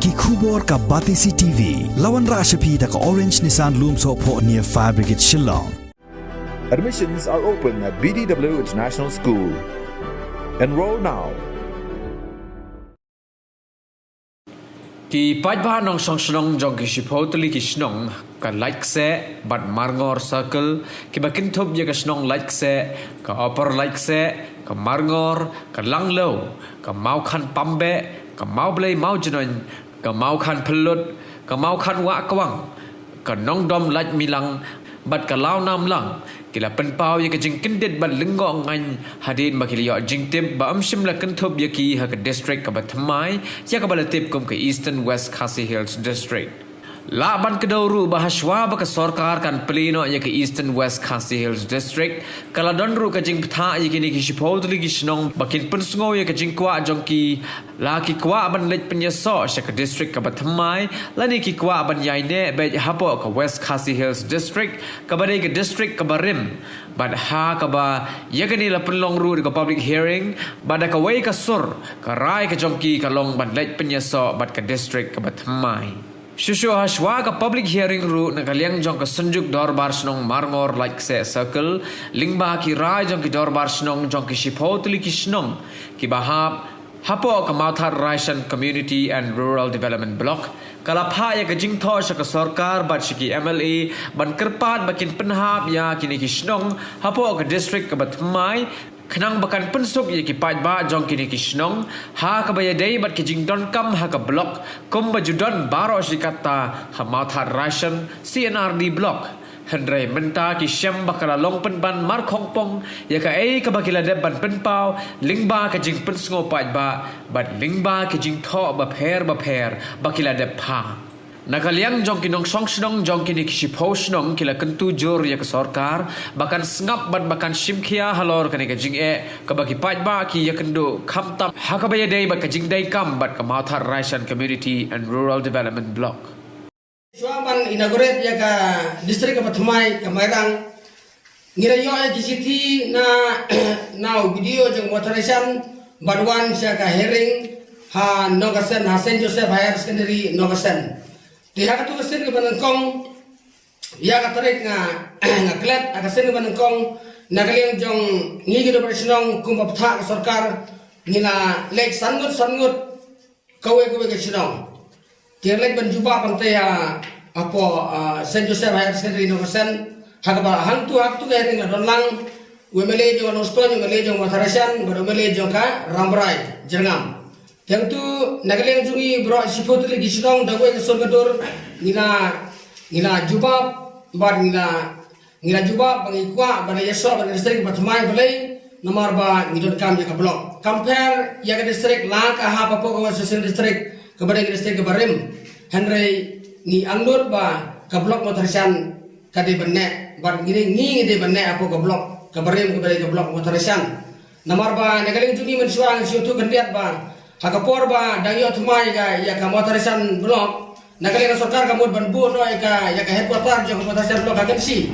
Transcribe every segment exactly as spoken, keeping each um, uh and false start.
Ki khubor ka Batesi T V. La wanrah sha phi da ka Orange Nissan Lumsohphoh near Fire Brigade Shillong. Admissions are open at B D W International School. Enroll now. Ki paidbah nongshong shnong jong ki shiphew tylli ki shnong, ka Laitksheh bad Marngor Circle, kiba kynthup ïa ka shnong Laitksheh, ka Upper Laitksheh, ka Marngor, ka Langlew, ka Mawkhan Pambeh, ka Mawblei Mawjnong, ka Mawkhan Phyllut, ka Mawkhan Wahkwang, ka Nongdom Laitmilang bad ka Lawnamlang, ki la pynpaw ïa ka jingkyndit bad lyngngoh ngaiñ hadien ba ki la ïoh jingtip ba ym shym la kynthup ïa ki ha ka district kaba thymmai, ïa kaba la tip kum ka Eastern West Khasi Hills District. Lah ban kdew ruh ba hashwa ba ka sorkar kan plie noh ïa ka Eastern West Khasi Hills District, ka la don ruh ka jingbthah ïa kine ki shiphew tylli ki shnong ba kin pynsngew ïa ka jingkwah jong ki, la ki kwah ban leit pynïasoh sha ka district kaba thymmai, lane ki kwah ban ïaineh beit hapoh ka West Khasi Hills District, kaba dei ka district kaba rim. Bad ha kaba ïa kane la pynlong ruh da ka public hearing, bad da kawei ka sur, ka rai ka jong ki ka long ban leit pynïasoh bad ka district kaba thymmai. Shuh shuh hashwa ka public hearing ruh, na ka liang jong ka Synjuk Dorbar Shnong Marngor Laitksheh Circle, lyngba ki rai jong ki dorbar shnong jong ki shiphew tylli ki shnong kiba hap hapoh ka Mawthadraishan Community and Rural Development Block, ka la phah ïa ka jingthoh sha ka sorkar bad sha ki M L A ban kyrpad ba kin pynhap ïa kine ki shnong hapoh ka district kaba thymmai, khnang ba kan pynsuk ïa ki paidbah jong kine ki shnong ha kaba ïadei bad ki jingdonkam ha ka block, kumba ju don baroh shi katta ha Mawthadraishan C and R D block. Hynrei mynta ki shem ba ka la long pynban markhongpong ïa kaei kaba ki la dep ban pynpaw lyngba ka jingpynsngew paidbah bad lyngba ki jingthoh bapher bapher ba ki la dep phah. Na ka liang jong ki nongshong shnong jong kine ki shiphew shnong, ki la kyntu jur ïa ka sorkar ba kan sngap bad ba kan shim khia halor kane ka jingeh kaba ki paidbah ki ïakynduh, khamtam ha kaba ïadei bad ka jingdei kam bad ka Mawthadraishan Community and Rural Development Block. Shuwa ban inaugurate ïa ka district kaba thymmai ka Mairang, ngi la ïoh ïa ki shithi na, na u B D O jong Mawthadraishan, bad wan sha ka hearing ha Nongkasen, ha Saint Joseph Higher Secondary Nongkasen. Te ha katu ka sien kaba nyngkong, ïa ka tarik nga, nga klet, ha ka sien kaba nyngkong, na ka liang jong ngi ki dorbar shnong kumba bthah ka sorkar, ngi la leit san ngut san ngut, kawei kawei ka shnong. Te leit ban jubab hangta ïa hapoh, ah, Saint Joseph Higher Secondary Nongkasen, ha kaba hangtu, hangtu ka hearing la don lang u M L A jong ka Nongstoiñ, u M L A jong Mawthadraishan, bad u M L A jong ka Rambrai Jyrngam. Te hangtu na ka liang jong ngi baroh shiphew tylli ki shnong da kawei ka sur ka dur, ngi la, ngi la jubab, bad ngi la ngi la jubab ba ngi kwah ban ïasoh bad ka district kaba thymmai. Balei? Namar ba ngi donkam ïa ka block. Compare ïa ka district la ka hap hapoh ka West Khasi Hills District, kaba dei ka district kaba rim. Hynrei ngi angnud ba ka block Mawthadraishan ka dei ban neh, bad ngi dei, ngi dei ban neh hapoh ka block kaba rim, kaba dei ka block Mawthadraishan. Namar ba na ka liang jong ngi mynshuwa ngi shu ïathuh khyndiat ba ha ka por ba dang ïoh thymmai ïa ka, ïa ka Mawthadraishan block, na ka liang ka sorkar ka mut ban buh noh ïa ka, ïa ka headquarter jong ka Mawthadraishan block ha Kynshi.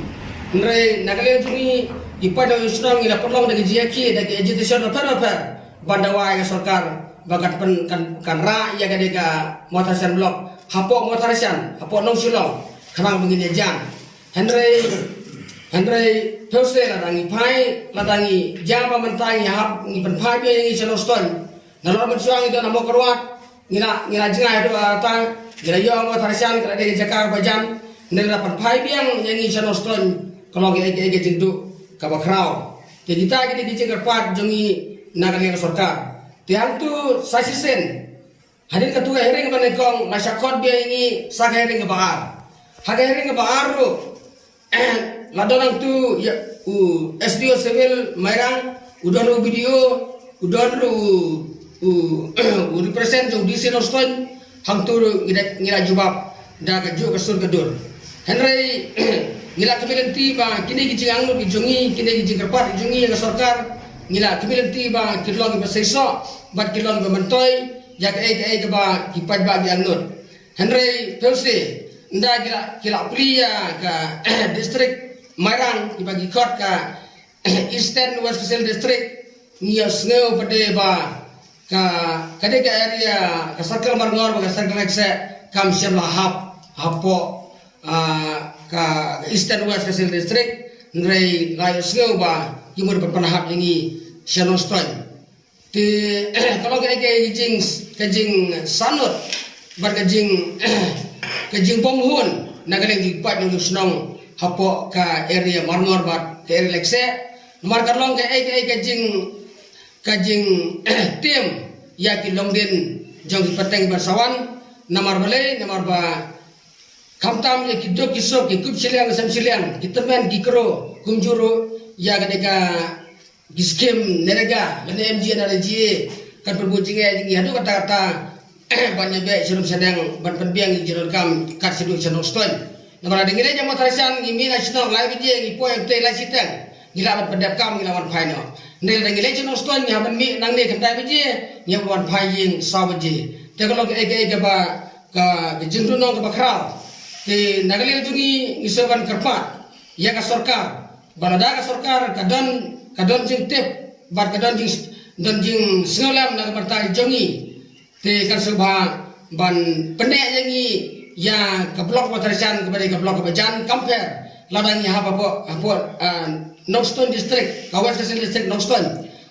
Hynrei na ka liang jong ngi, ki paidbah shnong, ngi la pynlong da ki jingïakhih, da ki agitation bapher bapher, ban dawa ïa ka sorkar ba kan pyn, kan, kan rah ïa ka dei ka Mawthadraishan block hapoh Mawthadraishan, hapoh Nongshillong, khnang ba ngin ïa jam. Hynrei, hynrei, pyrshah lada ngi phai, lada ngi jam ba mynta ngi hap, ngi pynphai biang ïa ngi sha Nongstoiñ. Nalor mynshuwa ngi don ha Mawkyrwat, ngi la, ngi la jngai haduh, ah, ta, ngi la ïoh Mawthadraishan, ka la dei ka jaka kaba jan, hynrei lada pynphai biang ïa ngi sha Nongstoiñ, ka long kaei kaei ka jingduh kaba khraw. Te kita ki dei ki jingkyrpad jong ngi na ka liang sorkar. Te hangtu sa shisien, hadien katu ka hearing ba nyngkong, la shah khot biang ïa ngi sa ka hearing kaba ar. Ha ka hearing kaba ar ruh, la don hangtu ïa u S D O Civil Mairang, u don u B D O, u don ruh u, u, u represent jong u D C Nongstoiñ, hangtu ruh ngi da, ngi la jubab da kajuh ka sur ka dur. Hynrei ngi la khmih lynti ba kine ki jingangnud ki jong ngi, kine ki jingkyrpad ki jong ngi ïa ka sorkar, ngi la khmih lynti ba kin long kiba seisoh bad kin long kiba myntoi ïa kaei kaei kaba ki paidbah ki angnud. Hynrei pyrshah, ynda ki la, ki la plie ïa ka district Mairang, kiba ki khot ka Eastern West Khasi Hills District, ngi ïohsngew pat de ba Ka, ka dei ka area, ka circle Marngor bad ka circle Lekseh kam shym la hap hapoh, ah, ka Eastern West Khasi Hills District. Hynrei nga la ïohsngew ba ki mut ban pynhap ïa ngi sha Nongstoiñ. Te ka long ka, ka, ka jing, ka jingsahnut bad ka jing, ka jingbymhun na ka liang jong ki paid nongshong shnong hapoh ka area Marngor bad ka area Lekseh. Namar ka long ka, ka, ka jing, ka jingtim ïa ki longdien jong ki pateng ban sa wan. Namar balei? Namar ba khamtam ïa ki duk ki suk, ki kup shiliang sem shiliang, ki tymmen ki kro, kumjuh ruh ïa ka dei ka ki skim NREGA lane MGNREGA kan pynbun jingeh ïa ngi haduh katta katta ban ïa beh sharum shaneng ban pynbiang ïa ki jingdonkam kat shaduh sha Nongstoiñ. Namar lada ngi leit sha Mawthadraishan, ngi mih na shnong lai baje, ngi poi hangtei lai shiteng, ngi lah ban pyndep kam, ngi lah ban phai noh. Hynrei lada ngi leit sha Nongstoiñ, ngi hap ban mih nangne khyndai baje, ngi hap ban phai ïing saw baje. Te ka long ka, ka, ka ba, ka, ka jingduhnong kaba khraw. Te na ka liang jong ngi, ngi sngewbha ban kyrpad ïa ka sorkar ba lada ka sorkar ka don, ka don jingtip bad ka don jing, don jingsngewlem na ka bynta jong ngi, te kan sngewbha ban pynneh ïa ngi ïa ka block Mawthadraishan kaba dei ka block kaba jan, kam pher lada ngi hap hapoh, hapoh, ah, Nongstoiñ District, ka West Khasi Hills District Nongstoiñ.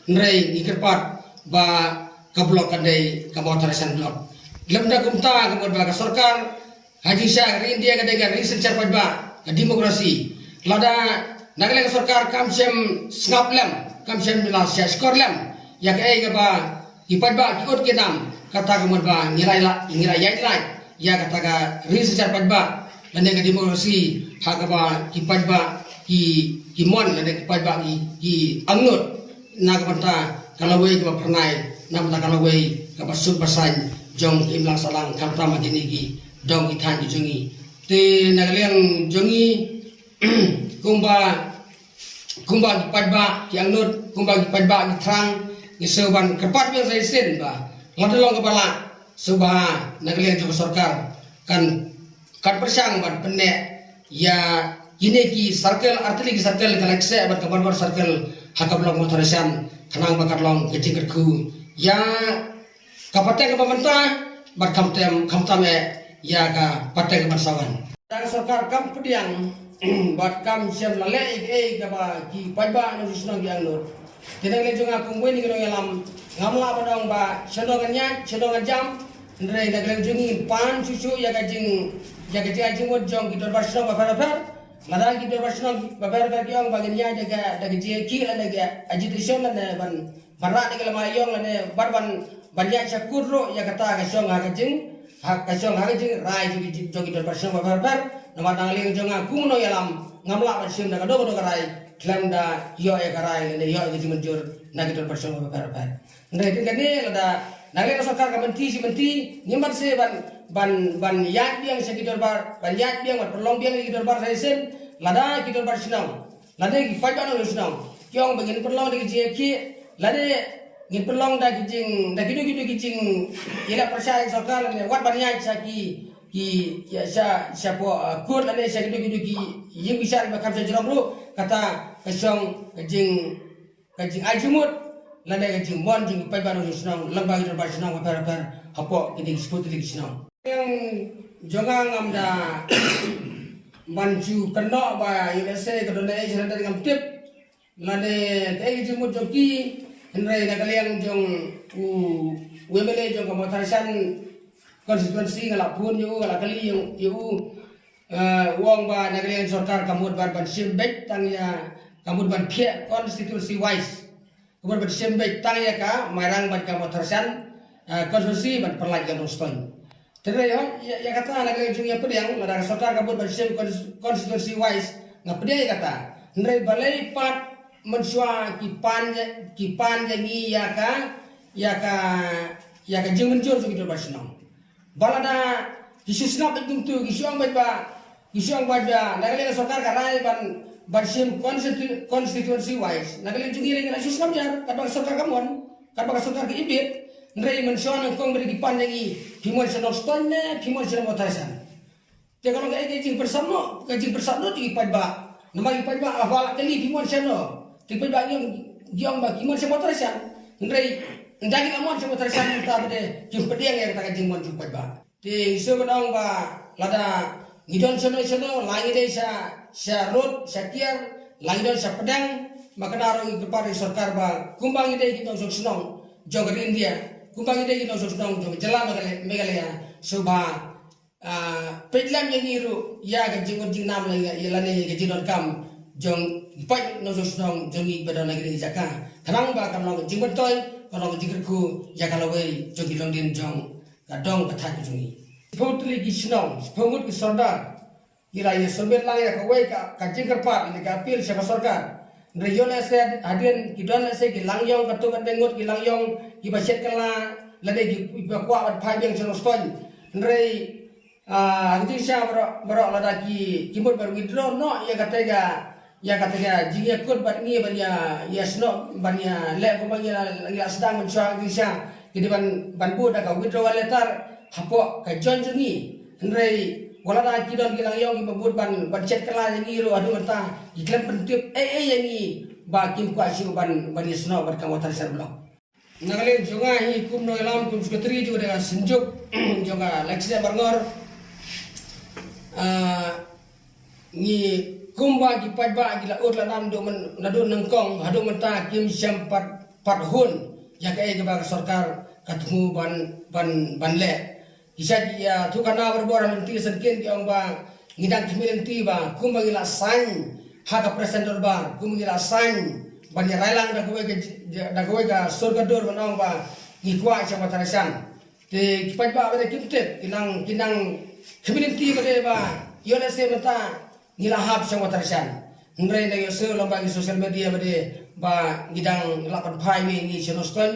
Hynrei ngi kyrpad ba ka block kan dei ka Mawthadraishan block. Lymda kumta, ka mut ba ka sorkar, ha jingshisha ka ri India ka dei ka ri synshar paidbah, ka demokrasi. Lada na ka liang ka sorkar kam shym sngap lem, kam shym la shah shkor lem ïa kaei kaba ki paidbah ki ud ki nam, kata ka mut ba ngi la, ngi la ïaid lait ïa kata ka ri synshar paidbah lane ka demokrasi, ha kaba ki paidbah ki, ki mon lane ki paidbah ki, ki angnud na ka bynta ka lawei kaba phyrnai, na ka bynta ka lawei kaba suk ba saiñ jong ka imlang sahlang, khamtam ha kine ki dong ki thaiñ ki jong ngi. Te na ka liang jong ngi, kumba, kumba ki paidbah ki angnud, kumba ki paidbah ki thrang, ngi sngewbha ban kyrpad biang sa shisien ba lada long kaba lah, sngewbha na ka liang jong ka sorkar kan, kan pyrshang ban pynneh ïa kine ki circle, artylli ki circle, ka Lekseh bad ka Marngor circle ha ka block Mawthadraishan, khnang ba kan long ka jingkyrkhu ïa ka pateng kaba mynta bad khamtam, khamtam eh ïa ka pateng kaba sa wan. Ka sorkar kam pdiang bad kam shym la leh ei ei kaba ki paidbah nongshong shnong ki angnud. Te na ka liang jong nga kum uwei na ki nongïalam, ngam lah ban ong ba shano ngan ïaid, shano ngan jam. Hynrei na ka liang jong ngi ngin pan shuh shuh ïa ka jing, ïa ka jingai jingmut jong ki dorbar shnong bapher bapher. Lada ki dorbar shnong bapher bapher ki ong ba ngin ïaid da ka, da ka jingïakhih lane ka agitation lane ban, ban rah da ka lama ïong lane ban, ban, ban ïaid sha kut ruh, ïa kata ka shong ha ka jing, ha ka shong ha ka jingrai jong ki, jong ki dorbar shnong bapher bapher. Namar na ka liang jong nga kum u nongïalam, ngam lah ban shim da kano kano ka rai khlem da ïoh ïa ka rai lane ïoh ïa ka jingmynjur na ki dorbar shnong bapher bapher. Hynrei tang kane, lada na ka liang ka sorkar ka mynta shi mynta, ngim banse ban, ban, ban ïaid biang sha ki dorbar, ban ïaid biang, ban pynlong biang ïa ki dorbar sa shisien, lada ki dorbar shnong, lada ki paidbah nongshong shnong ki ong ba ngin pynlong da ki jingïakhih, lada ngin pynlong da ki jing, da kino kino ki jingïaleh pyrshah ïa ka sorkar, lada wat ban ïaid sha ki, ki, ïa sha, shapoh, uh, kut, lada sha kino kino ki ïing bishar ba kham shajrong ruh, kata ka shong ka jing, ka jingai jingmut lane ka jingmon jong ki paidbah nongshong shnong lyngba ki dorbar shnong bapher bapher hapoh kine ki shnong. Ïa jong nga ngam da ban shu kynnoh ba ïa lehse ka don ei sha lade ngam tip lane kaei ka jingmut jong ki, hynrei na ka liang jong u, u MLA jong ka Mawthadraishan constituency, nga la phone ïa u, nga la kylli ïa u, ïa u, eh, u ong ba na ka liang sorkar ka mut ban, ban shim beit tang ïa, ka mut ban phiah constituency wise. Ka mut ban shim beit tang ïa ka Mairang bad ka Mawthadraishan, eh, constituency ban pynlait ïa ka Nongstoiñ. Te hynrei hooid, ïa, ïa kata na ka liang jong ngi pdiang, lada ka sorkar ka mut ban shim cons-, constituency wise, nga pdiang ïa kata. Hynrei balei pat mynshuwa ki pan ïa, ki pan ïa ngi ïa ka, ïa ka, ïa ka jingmynjur jong ki dorbar shnong. Ba lada ki shu sngap beit kumtu, ki shu ong beit ba, ki shu ong beit ba na ka liang ka sorkar ka rai ban, ban shim constitu-, constituency wise, na ka liang jong ngi lei ngi la shu sngap ïar katba ka sorkar ka mon, katba ka sorkar ka ibit. Hynrei mynshuwa nyngkong ba dei ki pan ïa ngi, phi mon sha Nongstoiñ ne phi mon sha Mawthadraishan. Te ka long kaei ka jingpyrshah noh, ka jingpyrshah noh jong ki paidbah. Namar ki paidbah haba la kylli phi mon shano, te ki paidbah ki ong, ki ong ba ki mon sha Mawthadraishan. Hynrei Ynda ki la mon sha Umtarshan mynta te kim pdiang ïa kata ka jingmon jong u paidbah. Te ngi shu ban ong ba lada ngi don shano shano, la ngi dei sha, sha rud, sha kiar, la ngi don sha pdeng, ma kane ruh ngi kyrpad ïa ka sorkar ba kumba ngi dei ki nongshong shnong jong ka ri India, kumba ngi dei ki nongshong shnong jong ka jylla Meghalaya, Meghalaya, shu ba ah, peit lem ïa ngi ruh ïa ka jingmut jingnam lane ïa, lane ïa ka jingdonkam jong ki paid nongshong shnong jong ngi ba don ha kine ki jaka. Khnang ba kan long ka jingmyntoi, kan long ka jingkyrkhu ïa ka lawei jong ki longdien jong ka dong ka thaiñ jong ngi. Shiphew tylli ki shnong, shiphew ngut ki sordar ki la ïa submit lang ïa kawei ka, ka jingkyrpad lane ka appeal sha ka sorkar. Hynrei ïoh lehse hadien ki don lehse ki langïong katto katne ngut ki langïong kiba shet kylla lane ki, kiba kwah ban phai biang sha Nongstoiñ. Hynrei ah, ha ka jingshisha baroh, baroh lada ki, ki mut ban withdraw noh ïa kata ka, ïa kata ka jingïakut bad ngi ban ïa, ïa snoh, ban ïa leh kumba ngi la, ngi la sdang mynshuwa, ha ka jingshisha ki dei ban, ban bud da ka withdrawal letter hapoh ka joint jong ngi. Hynrei wat lada ki don ki langïong kiba bud ban, ban shet kylla ïa ngi ruh haduh mynta ki khlem pyntip ei ei ïa ngi ba kim kwah shuh ban, ban ïa snoh bad ka Umtarshan Block. Na ka liang jong nga hi kum nongïalam, kum secretary jong ka synjuk jong ka Langshiang Barngor. Ah, ngi kumba ki paidbah ki la ud la nam duh myn-, naduh nyngkong haduh mynta kim shym pat, pat hun ïa kaei kaba ka sorkar ka thmu ban, ban, ban leh. Ki shait ïathuh khana barabor ha lynti syrkhei ki ong ba ngi dang khmih lynti ba kumba ngi la sign ha ka President Dorbar, kumba ngi la sign ban ïa railang da kawei ka j-, da kawei ka sur ka dur ban ong ba ngi kwah sha Umtarshan. Te ki paidbah ba dei kim tip, ki nang, ki nang khmih lynti ba dei ba ïoh lehse mynta ngi la hap sha Umtarshan. Hynrei ngi ïohsngew lyngba ki social media ba dei ba ngi dang lah ban phai mih ngi sha Nongstoiñ.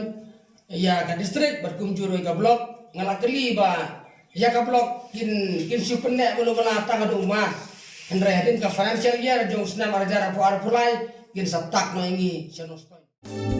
Ïa ka district bad kumjuh ruh ïa ka block, nga la kylli ba ïa ka block kin, kin shu pynneh mano mano tang haduh ma. Hynrei hadien ka financial year jong u snem ar hajar arphew ar arphew lai kin sa tak noh ïa ngi sha Nongstoiñ.